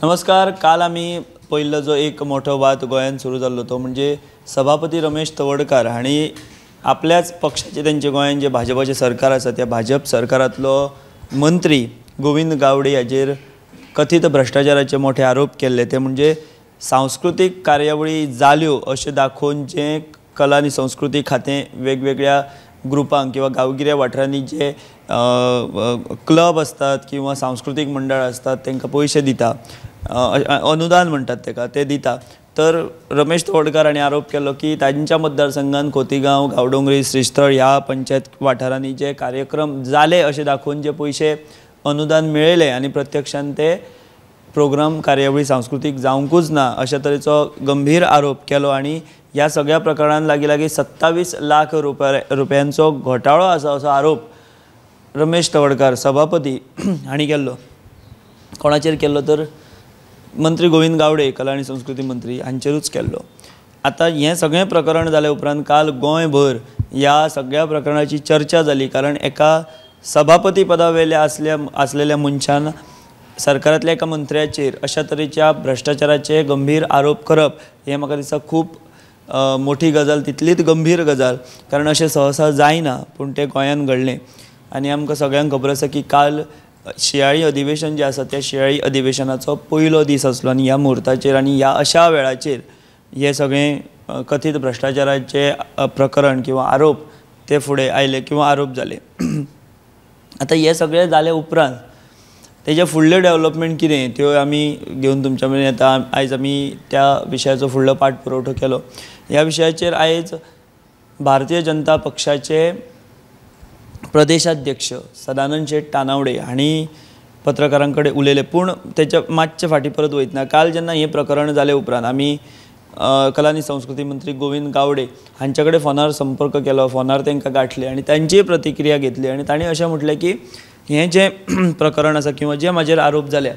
नमस्कार. काल आमी पयलो जो एक मोठो वाद गोंयांत सुरू जाल्लो तो म्हणजे सभापती रमेश तवडकार हांणी आपल्याच पक्षाचे तेंचे गोंयांत जे भाजपाचें सरकार आसा त्या भाजप सरकारांतलो मंत्री गोविंद गावडे हाजेर कथीत भ्रश्टाचाराचे मोठे आरोप केल्ले. ते म्हणजे सांस्कृतीक कार्यावळी जाल्यो अशें दाखोवन जें कला आनी संस्कृती खातें वेगवेगळ्या ग्रुपांक किंवा गांवगिऱ्या वाठारांनी जे क्लब आसतात किंवा सांस्कृतीक मंडळ आसतात तांकां पयशे दिता, अनुदान म्हणटात ताका, ते दिता. तर रमेश तवडकार हांणी आरोप केलो की तांच्या मतदारसंघात खोतीगांव, गांवडोंगरी, श्रीस्थळ ह्या पंचायत वाठारांनी जे कार्यक्रम जाले अशें दाखोवन जे पयशे अनुदान मेळयले आनी प्रत्यक्षान ते प्रोग्राम कार्यावळी सांस्कृतीक जावंकूच ना अशा तरेचो गंभीर आरोप केलो. आनी ह्या सगळ्या प्रकरणान लागीं लागीं 27 लाख रुपयांचो घोटाळो आसा असो आरोप रमेश तवडकार सभापती हांणी केल्लो. कोणाचेर केल्लो तर मंत्री गोविंद गावडे, कला आनी संस्कृती मंत्री हांचेरूच केल्लो. आतां हें सगळें प्रकरण जाल्या उपरांत काल गोंयभर ह्या सगळ्या प्रकरणाची चर्चा जाली, कारण एका सभापती पदावेल्या आसलेल्या मनशान सरकारांतल्या एका मंत्र्याचेर अशा तरेच्या भ्रश्टाचाराचे गंभीर आरोप करप हें म्हाका दिसता खूब मोठी गजाल, तितलीच गंभीर गजाल, कारण अशें सहसा जायना, पूण तें गोंयांत घडलें. आनी आमकां सगळ्यांक खबर आसा की काल शियाळी अधिवेशन जें आसा त्या शियाळी अधिवेशनाचो पयलो दीस आसलो आनी ह्या मुहूर्ताचेर आनी ह्या अशा वेळाचेर हें सगळें कथीत भ्रश्टाचाराचे प्रकरण किंवा आरोप ते फुडें आयले किंवा आरोप जाले. आतां हें सगळें जाले उपरांत तेजे फुडलें डेवलपमेंट कितें त्यो आमी घेवन तुमच्या मेरेन येता. आयज आमी त्या विशयाचो फुडलो पाठ पुरवठो केलो. ह्या विशयाचेर आयज भारतीय जनता पक्षाचे प्रदेशाध्यक्ष सदानंद शेट तानावडे हांणी पत्रकारां कडेन उलयले. पूण तेच्या मातशें फाटीं परत वयतना काल जेन्ना हें प्रकरण जाले उपरांत आमी कला आनी संस्कृती मंत्री गोविंद गावडे हांचे कडेन फोनार संपर्क केलो, फोनार तांकां गांठले आनी तांची प्रतिक्रिया घेतली. आनी तांणी अशें म्हटलें की हें जें प्रकरण आसा किंवा जे म्हाजेर आरोप जाल्या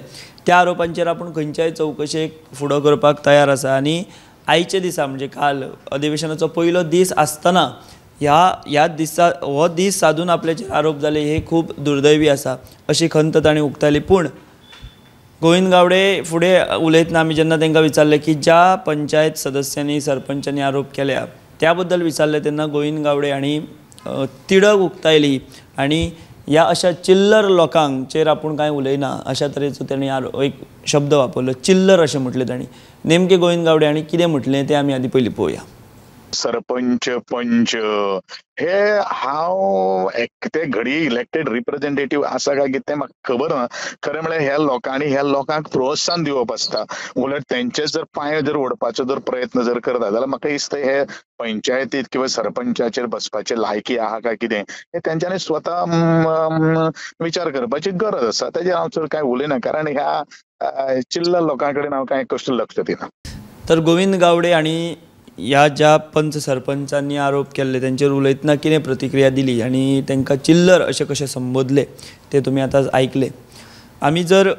त्या आरोपांचेर आपूण खंयच्याय चवकशेक फुडो करपाक तयार आसा. आनी आयच्या दिसा म्हणजे काल अधिवेशनाचो पयलो दीस आसतना ह्या दिसा हो दीस सादून आपल्याचेर आरोप जाले हे खूब दुर्दैवी आसा अशी खंत तांणी उक्तायली. पूण गोविंद गावडे फुडें उलयतना आमी जेन्ना तांकां विचारलें की ज्या पंचायत सदस्यांनी सरपंचांनी आरोप केल्या त्या बद्दल विचारलें तेन्ना गोविंद गावडे हांणी तिडक उक्तायली आनी ह्या अशा चिल्लर लोकांचेर आपूण कांय उलयना अशा तरेचो तांणी एक शब्द वापरलो, चिल्लर अशें म्हटलें तांणी. नेमकें गोविंद गावडे हांणी कितें म्हटलें तें आमी आदी पयलीं पळोवया. सरपंच पंच हे हांव ते घडी इलेक्टेड रिप्रेझेंटेटिव्ह आसा काय कितें म्हाका खबर ना. खरें म्हळ्यार ह्या लोकांनी ह्या लोकांक प्रोत्साहन दिवप आसता, उलट तेंचे जर पांय जर ओडपाचो जर प्रयत्न जर करता जाल्यार म्हाका दिसता हे पंचायतीत किंवा सरपंचाचेर बसपाचे लायकी आहा काय कितें हे तेंच्यांनी स्वता विचार करपाची गरज आसा. तेजेर हांव चड कांय उलयना, कारण ह्या चिल्लर लोकां कडेन हांव कांय कश्ट लक्ष दिना. तर गोविंद गावडे आनी ह्या ज्या पंच सरपंचांनी आरोप केल्ले तेंचेर उलयतना कितें प्रतिक्रिया दिली आनी तांकां चिल्लर अशें कशें संबोधले ते तुमी आतां आयकले. आमी जर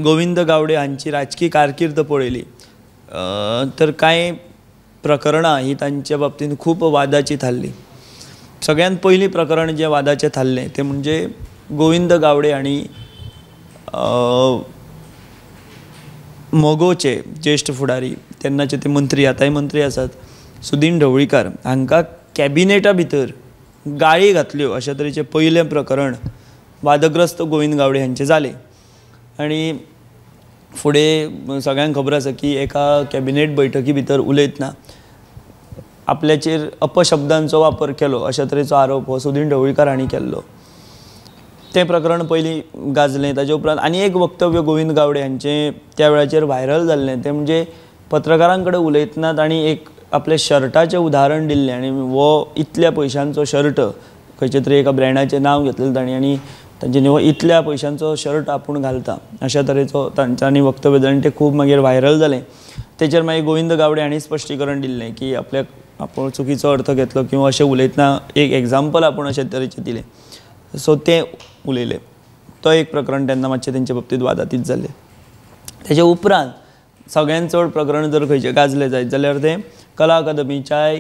गोविंद गावडे हांची राजकी कारकीर्द पळयली तर कांय प्रकरणां ही तांच्या बाबतींत खूब वादाची थारली. सगळ्यांत पयलीं प्रकरण जें वादाचें थारलें तें म्हणजे गोविंद गावडे हांणी मगोचे ज्येश्ठ फुडारी, तेन्नाचे ते मंत्री, आतांय मंत्री आसात, सुदीन ढवळीकार हांकां कॅबिनेटा भितर गाळी घातल्यो अशा तरेचें पयलें प्रकरण वादग्रस्त गोविंद गावडे हांचें जालें. आनी फुडें सगळ्यांक खबर आसा की एका कॅबिनेट बैठकी भितर उलयतना आपल्याचेर अपशब्दांचो वापर केलो अशा तरेचो आरोप हो सुदीन ढवळीकार हांणी केल्लो. तें प्रकरण पयलीं गाजलें. ताजे उपरांत आनी एक वक्तव्य गोविंद गावडे हांचें त्या वेळाचेर व्हायरल जाल्लें तें म्हणजे पत्रकारां कडेन उलयतना तांणी एक आपल्या शर्टाचें उदाहरण दिल्लें आनी हो इतल्या पयशांचो शर्ट, खंयच्या तरी एका ब्रँडाचें नांव घेतलें तांणी आनी तांच्यांनी हो इतल्या पयशांचो शर्ट आपूण घालता अशा तरेचो तांच्यांनी वक्तव्य दिलें आनी तें खूब मागीर व्हायरल जालें. तेचेर मागीर गोविंद गावडे हांणी स्पश्टीकरण दिल्लें की आपल्याक आपूण चुकीचो अर्थ घेतलो किंवा अशें उलयतना एक एग्जाम्पल आपूण अशे तरेचें दिलें, सो तें उलयलें. तो एक प्रकरण तेन्ना मातशें तेंचे बाबतींत वादातीत जालें. तेजे उपरांत सगळ्यांत चड प्रकरण जर खंयचें गाजलें जायत जाल्यार तें कला अकादमीच्याय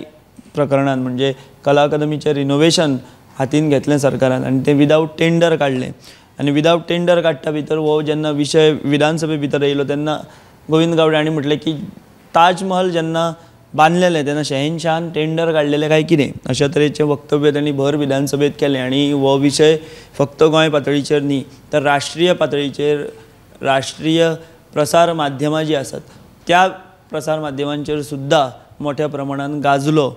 प्रकरणान, म्हणजे कला अकादमीचें रिनोवेशन हातीन घेतलें सरकारान आनी तें विदावट टेंडर काडलें. आनी विदावट टेंडर काडटा भितर हो जेन्ना विशय विधानसभे भितर येयलो तेन्ना गोविंद गावडे हांणी म्हटलें की ताजमहल जेन्ना बांदलेलें तेन्ना शहेनशाहान टेंडर काडलेलें काय कितें, अशा तरेचें वक्तव्य तांणी भर विधानसभेत केलें. आनी हो विशय फक्त गोंय पातळीचेर न्ही तर राष्ट्रीय पातळीचेर राष्ट्रीय प्रसार माध्यमां जीं आसात त्या प्रसार माध्यमांचेर सुद्दां मोठ्या प्रमाणान गाजलो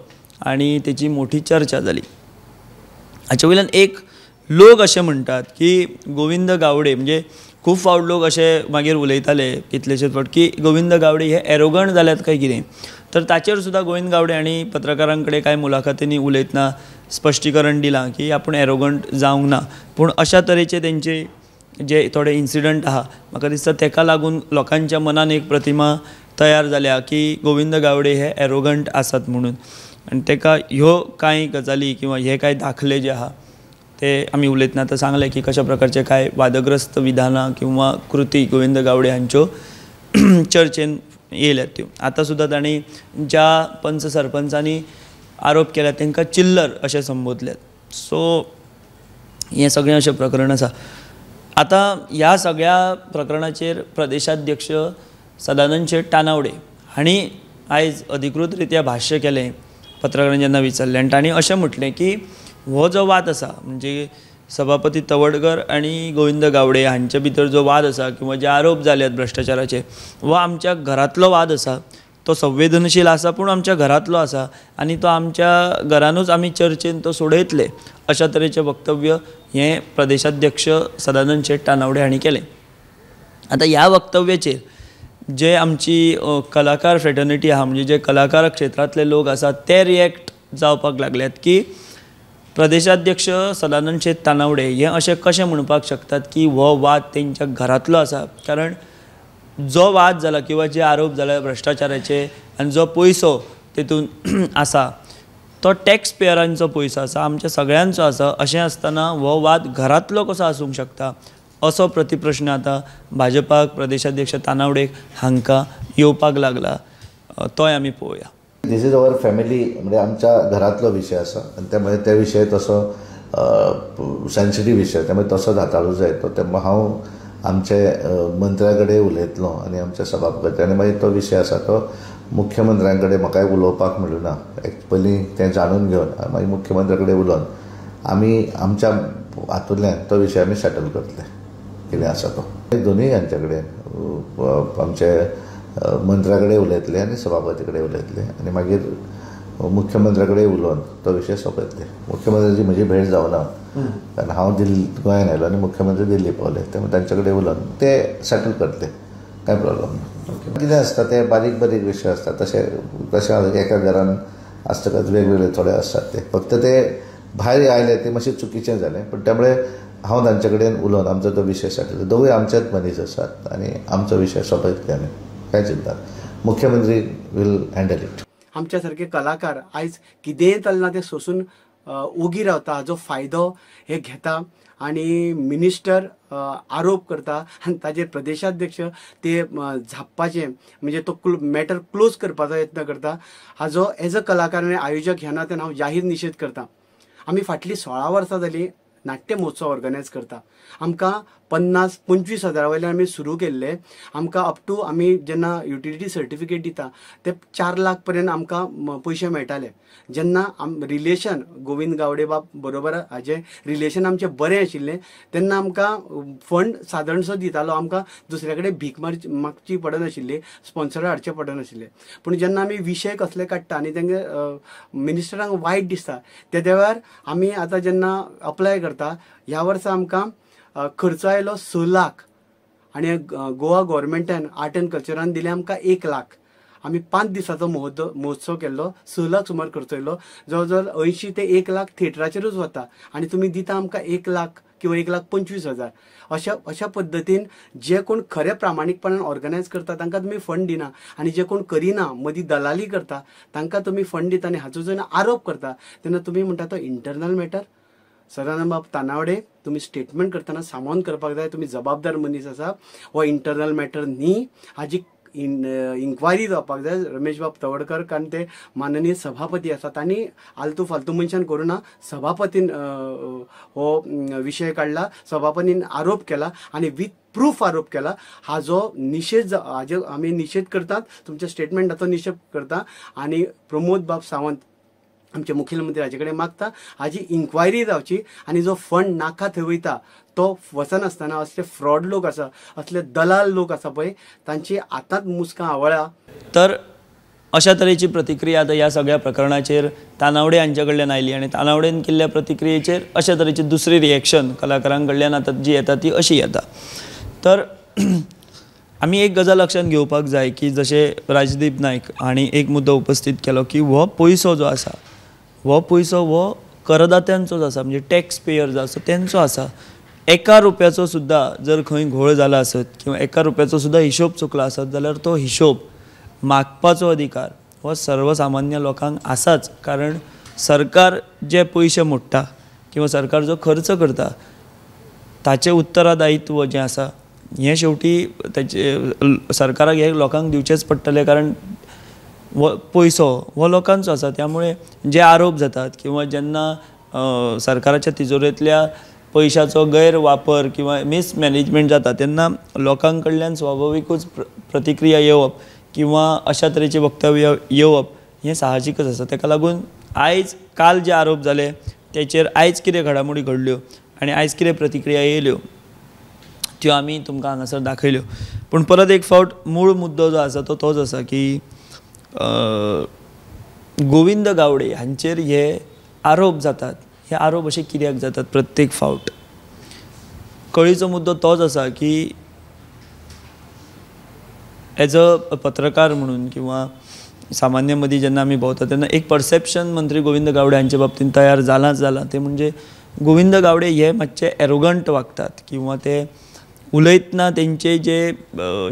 आनी तेची मोठी चर्चा जाली. हाचे वयल्यान एक लोक अशें म्हणटात की गोविंद गावडे म्हणजे खूब फावट लोक अशे मागीर उलयताले कितलेशेच फावट की गोविंद गावडे हे एरोगंट जाल्यात काय कितें, तर ताचेर सुद्दां गोविंद गावडे हांणी पत्रकारां कडेन कांय मुलाखतींनी उलयतना स्पश्टीकरण दिलां की आपूण एरोगंट जावंक ना, पूण अशा तरेचे तेंचे जे थोडे इन्सिडंट आहा म्हाका दिसता तेका लागून लोकांच्या मनान एक प्रतिमा तयार जाल्या की गोविंद गावडे हे एरोगंट आसात म्हणून. आनी तेका ह्यो कांय गजाली किंवा हे कांय दाखले जे आहा ते आमी उलयतना आतां सांगलें की कशा प्रकारचे कांय वादग्रस्त विधानां किंवा कृती गोविंद गावडे हांच्यो चर्चेन येयल्यात त्यो. आतां सुद्दां तांणी ज्या पंच सरपंचांनी आरोप केल्या तांकां चिल्लर अशें संबोधल्यात. सो हें सगळें अशें प्रकरण आसा. आतां ह्या सगळ्या प्रकरणाचेर प्रदेशाध्यक्ष सदानंद शेट तानावडे हांणी आयज अधिकृत रित्या भाश्य केलें पत्रकारांनी जेन्ना विचारलें आनी तांणी अशें म्हटलें की हो जो वाद आसा म्हणजे सभापती तवडकर आनी गोविंद गावडे हांचे भितर जो वाद आसा किंवा जे आरोप जाल्यात भ्रश्टाचाराचे हो आमच्या घरांतलो वाद आसा, तो संवेदनशील आसा पूण आमच्या घरांतलो आसा आनी तो आमच्या घरानूच आमी चर्चेन तो सोडयतले अशा तरेचें वक्तव्य हें प्रदेशाध्यक्ष सदानंद शेट तानावडे हांणी केलें. आतां ह्या वक्तव्याचेर जे आमची कलाकार फ्रेटर्निटी आहा म्हणजे जे कलाकार क्षेत्रांतले लोक आसात ते रिएक्ट जावपाक लागल्यात की प्रदेशाध्यक्ष सदानंद शेट तानावडे हे अशें कशें म्हणपाक शकतात की हो वाद तेंच्या घरांतलो आसा, कारण जो वाद जाला किंवा जे आरोप जाला भ्रश्टाचाराचे आनी जो पयसो तेतून आसा तो टॅक्स पेयरांचो पयसो आसा, आमच्या सगळ्यांचो आसा, अशें आसतना हो वाद घरांतलो कसो आसूंक शकता असो प्रतिप्रश्न आतां भाजपाक प्रदेशाध्यक्ष तानावडे हांकां येवपाक लागला, तोय आमी पळोवया. This is our family म्हणजे आमच्या घरांतलो विशय आसा आनी त्यामुळे ते विशय तसो सेन्सिटीव विशय त्यामुळे तसोच हाताळूं जाय तो. तेन्ना हांव आमचे मंत्र्या कडेन उलयतलो आनी आमच्या सभापती आनी मागीर तो विशय आसा तो मुख्यमंत्र्यां कडेन म्हाकाय उलोवपाक मेळूं ना, पयलीं तें जाणून घेवन मागीर मुख्यमंत्र्या कडेन उलोवन आमी आमच्या हातूंतल्यान तो विशय आमी सेटल करतले कितें आसा तो. दोनूय हांचे कडेन आमचे मंत्र्या कडेन उलयतले आनी सभापती कडेन उलयतले आनी मागीर मुख्यमंत्र्या कडेन उलोवन तो विशय सोंपयतले. मुख्यमंत्र्याची म्हजी भेट जावना कारण हांव दिल्ली गोंयांत आयलो आनी मुख्यमंत्री दिल्ली पावले, त्यामुळे तांचे कडेन उलोवन ते सेटल करतले, कांय प्रॉब्लम ना. कितें आसता ते बारीक बारीक विशय आसता, तशें तशें एका घरान आसतकच वेगवेगळे थोडे आसतात ते फक्त ते भायर आयले ते मातशें चुकीचें जालें, पूण त्यामुळे हांव तांचे कडेन उलोवन आमचो तो विशय सेटल. दोगूय आमचेच मनीस आसात आनी आमचो विशय सोंपयतले आमी, कांय चिंता, मुख्यमंत्री will handle it. आमच्या सारके कलाकार आयज कितेंय चल्लां तें सोसून ओगी रावता, हाजो फायदो हे घेता आनी मिनिस्टर आरोप करता आनी ताजेर प्रदेशाध्यक्ष ते झापपाचें म्हणजे तो मॅटर क्लोज करपाचो यत्न करता. हाजो एज अ कलाकार आनी आयोजक ह्या नात्यान हांव जाहीर निशेध करता. आमी फाटलीं 16 वर्सां जालीं नाट्य महोत्सव ऑर्गनायज करता. आमकां 50-25 हजारा वयल्यान आमी सुरू केल्ले, आमकां अप टू आमी जेन्ना युटिलिटी सर्टिफिकेट दिता ते 4 लाख पर्यंत आमकां पयशे मेळटाले. जेन्ना रिलेशन गोविंद गावडे बाब बरोबर हाजें रिलेशन आमचें बरें आशिल्लें तेन्ना आमकां फंड सादारणसो दितालो, आमकां दुसऱ्या कडेन भीक मागची पडनाशिल्ली, स्पॉन्सर हाडचे पडनाशिल्ले. पूण जेन्ना आमी विशय कसले काडटा आनी तांकां मिनिस्टरांक वायट दिसता तेद्या वेळार आमी आतां जेन्ना अप्लाय करता, ह्या वर्सा आमकां खर्च आयलो 6 लाख आनी गोवा गव्हर्मेंटान आर्ट एंड कल्चरान दिले आमकां 1 लाख. आमी 5 दिसाचो महोत्सव केल्लो, 6 लाख सुमार खर्च येयलो, जवळ जवळ 80 ते 1 लाख थिएटराचेरूच वता आनी तुमी दिता आमकां 1 लाख किंवा 1,25,000. अशा पद्दतीन जे कोण खरे प्रामाणीकपणान ऑर्गनायज करता तांकां तुमी फंड दिना आनी जे कोण करिना मदीं दलाली करता तांकां तुमी फंड दिता आनी हाचो जेन्ना आरोप करता तेन्ना तुमी म्हणटा तो इंटरनल मॅटर. सदानंद बाब तानावडे, तुमी स्टेटमेंट करतना सामोन करपाक जाय, तुमी जबाबदार मनीस आसा, हो इंटरनल मॅटर न्ही. हाजी इन्क्वायरी जावपाक जाय. रमेश बाब तवडकर, कारण ते माननीय सभापती आसा, तांणी आलतू फालतू मनशान करूं ना, सभापतीन हो विशय काडला, सभापतीन आरोप केला आनी विथ प्रूफ आरोप केला. हाजो निशेध, हाजो आमी निशेध करतात, तुमच्या स्टेटमेंटाचो निशेध करता आनी प्रमोद बाब सावंत आमचे मुखेलमंत्री हाजे कडेन मागता हाजी इन्क्वायरी जावची आनी जो फंड नाका थंय वयता तो वचनासतना असले फ्रॉड लोक आसा, असले दलाल लोक आसा पळय, तांची आतांच मुस्कां आवळा. तर अशा तरेची प्रतिक्रिया आतां ह्या सगळ्या प्रकरणाचेर तानावडे हांचे कडल्यान आयली आनी तानावडेन केल्ल्या प्रतिक्रियेचेर अशा तरेची दुसरी रिएक्शन कलाकारां कडल्यान आतां जी येता ती अशी येता. तर आमी एक गजाल लक्षांत घेवपाक जाय की जशें राजदीप नायक हांणी एक मुद्दो उपस्थीत केलो की हो पयसो जो आसा, हो पयसो हो करदात्यांचोच आसा, म्हणजे टॅक्स पेयर जो आसा तेंचो आसा. एका रुपयाचो सुद्दां जर खंय घोळ जाला आसत किंवा एका रुपयाचो सुद्दां हिशोब चुकला आसत जाल्यार तो हिशोब मागपाचो अधिकार हो सर्वसामान्य लोकांक आसाच. कारण सरकार जे पयशे मोडटा किंवा सरकार जो खर्च करता ताचें उत्तरदायित्व जें आसा हें शेवटी ताचे सरकाराक हें लोकांक दिवचेंच पडटलें, कारण हो पयसो हो लोकांचो आसा. त्यामुळे जे आरोप जातात किंवा जेन्ना सरकाराच्या तिजोरेंतल्या पयशाचो गैरवापर किंवा मिसमॅनेजमेंट जाता तेन्ना लोकां कडल्यान स्वाभाविकूच प्रतिक्रिया येवप किंवा अशा तरेचें वक्तव्य येवप हें साहजिकच आसा. ताका लागून आयज काल जे आरोप जाले तेचेर आयज कितें घडामोडी घडल्यो आनी आयज कितें प्रतिक्रिया येयल्यो त्यो आमी तुमकां हांगासर दाखयल्यो. पूण परत एक फावट मूळ मुद्दो जो आसा तो तोच आसा की गोविंद गावडे हांचेर हे आरोप जातात, हे आरोप अशे कित्याक जातात प्रत्येक फावट? कळीचो मुद्दो तोच आसा की एज अ पत्रकार म्हणून किंवा सामान्य मदीं जेन्ना आमी भोंवता तेन्ना एक परसेप्शन मंत्री गोविंद गावडे हांचे बाबतींत तयार जालांच जालां, तें म्हणजे गोविंद गावडे हे मातशे एरोगंट वागतात किंवा ते उलयतना तेंचे जे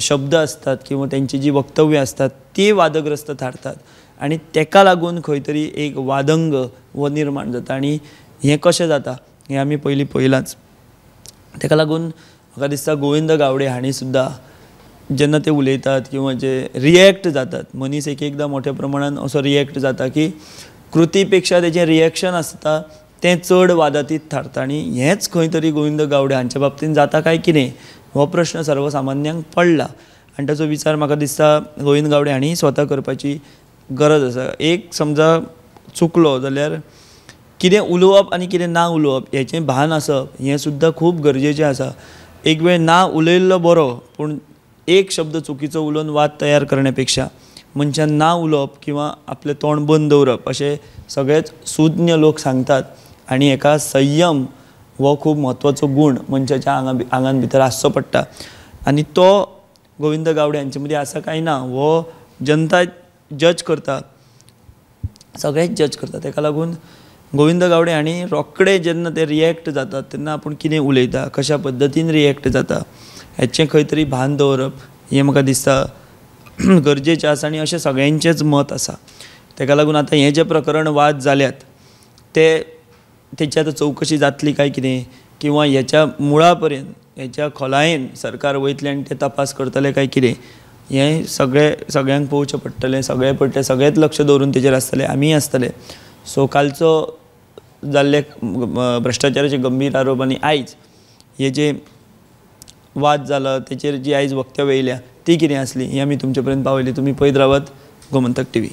शब्द आसतात किंवा तेंची जी वक्तव्य आसतात ती वादग्रस्त थारतात आनी तेका लागून खंय तरी एक वादंग हो निर्माण जाता. आनी हें कशें जाता हें आमी पयलीं पळयलांच. तेका लागून म्हाका दिसता गोविंद गावडे हांणी सुद्दां जेन्ना ते उलयतात किंवा जे रिएक्ट जातात, मनीस एक एकदां मोठ्या प्रमाणान असो रिएक्ट जाता की कृती पेक्षा तेजें रिएक्शन आसता तें चड वादातीत थारता आनी हेंच खंय तरी गोविंद गावडे हांच्या बाबतींत जाता काय कितें हो प्रश्न सर्वसामान्यांक पडला आनी ताचो विचार म्हाका दिसता गोविंद गावडे हांणी स्वता करपाची गरज आसा. एक समजा चुकलो जाल्यार कितें उलोवप आनी कितें ना उलोवप हेचें भान आसप हें सुद्दां खूब गरजेचें आसा. एक वेळ ना उलयल्लो बरो, पूण एक शब्द चुकीचो उलोवन वाद तयार करण्या पेक्षा मनशान ना उलोवप किंवा आपलें तोंड बंद दवरप अशें सगळेच सुज्ञ लोक सांगतात. आनी हेका संयम हो खूब म्हत्वाचो गूण मनशाच्या आंगान भितर आसचो पडटा आनी तो गोविंद गावडे हांचे मदीं आसा काय ना हो जनता जज करता, सगळेच जज करता. ताका लागून गोविंद गावडे हांणी रोखडे जेन्ना ते रिएक्ट जातात तेन्ना आपूण कितें उलयता, कशा पद्दतीन रिएक्ट जाता हेचें खंय तरी भान दवरप हें म्हाका दिसता गरजेचें आसा आनी अशें सगळ्यांचेंच मत आसा. ताका लागून आतां हें जें प्रकरण वाद जाल्यात ते तेची आतां चवकशी जातली काय कितें किंवा हेच्या मुळा पर्यंत हेच्या खोलायेन सरकार वयतलें आनी ते तपास करतले काय कितें हें सगळें सगळ्यांक पळोवचें पडटलें. सगळें पडटलें, सगळेंच लक्ष दवरून तेजेर आसतलें, आमीय आसतले. सो कालचो जाल्ले भ्रश्टाचाराचे गंभीर आरोप आनी आयज हे जे वाद जाला तेचेर जी आयज वक्तव्य येयल्या ती कितें आसली हें आमी तुमचे पर्यंत पावयली. तुमी पळयत रावात गोमंतक टीव्ही.